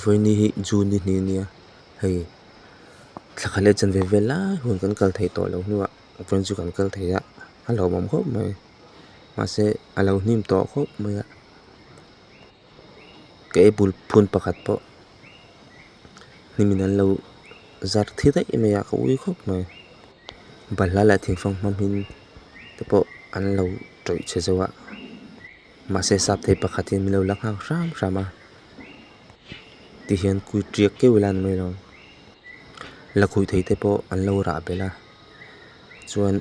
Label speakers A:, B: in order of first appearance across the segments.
A: Vawiin hi June ni hnih a nia hei thla khat leh chanve vel lai hun kan kal theih tawh loh hnuah vawiin chu kan kal thei a a lawmawm khawp mai mahse a lo hnim tawh khawp mai a ka apple phun pakhat pawh hnim in an lo zar thi daih mai a ka ui khawp mai balhla leh thing fanghma hmin te pawh an lo tawih chhe zo a mahse sap thei pakhat hian min lo la nghak hram hram a tihian kui tiak keuh ila a ni mai lo lakhuih thei te pawh an lo rah belh a chuan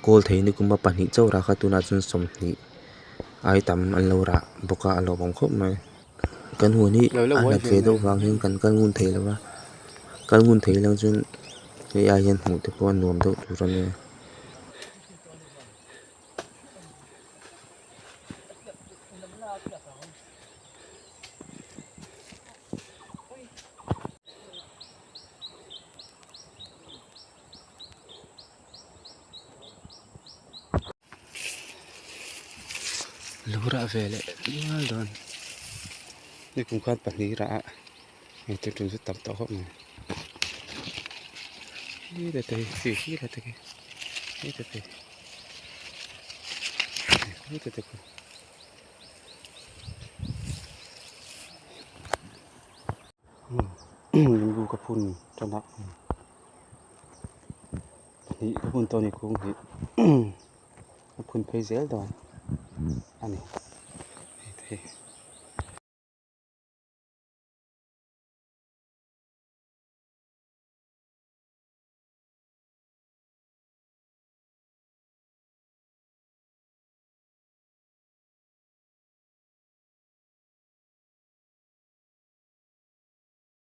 A: kawl thei ni kuma pahnih chauh rah kha tunah chuan sawmhnih ai tam an lo rah bawk a a lawmawm khawp mai kan huan hi a hlat ve deuh vang hian kan kal ngun thei lo a kal ngun thei lang chuan hei ai hian hmuh te pawh a nuam deuh tur a nia. Lo rah ve leh nual dawn ni kum khan pahnih rah a hei chu tul chu tam tawh khawp mai he te hi chi hi la te khi he te te he te te khu. Limbu ka phun tan a pahnih ka phun tawh a ni kung hnih a phun phei zel dawn a ni hei te hi.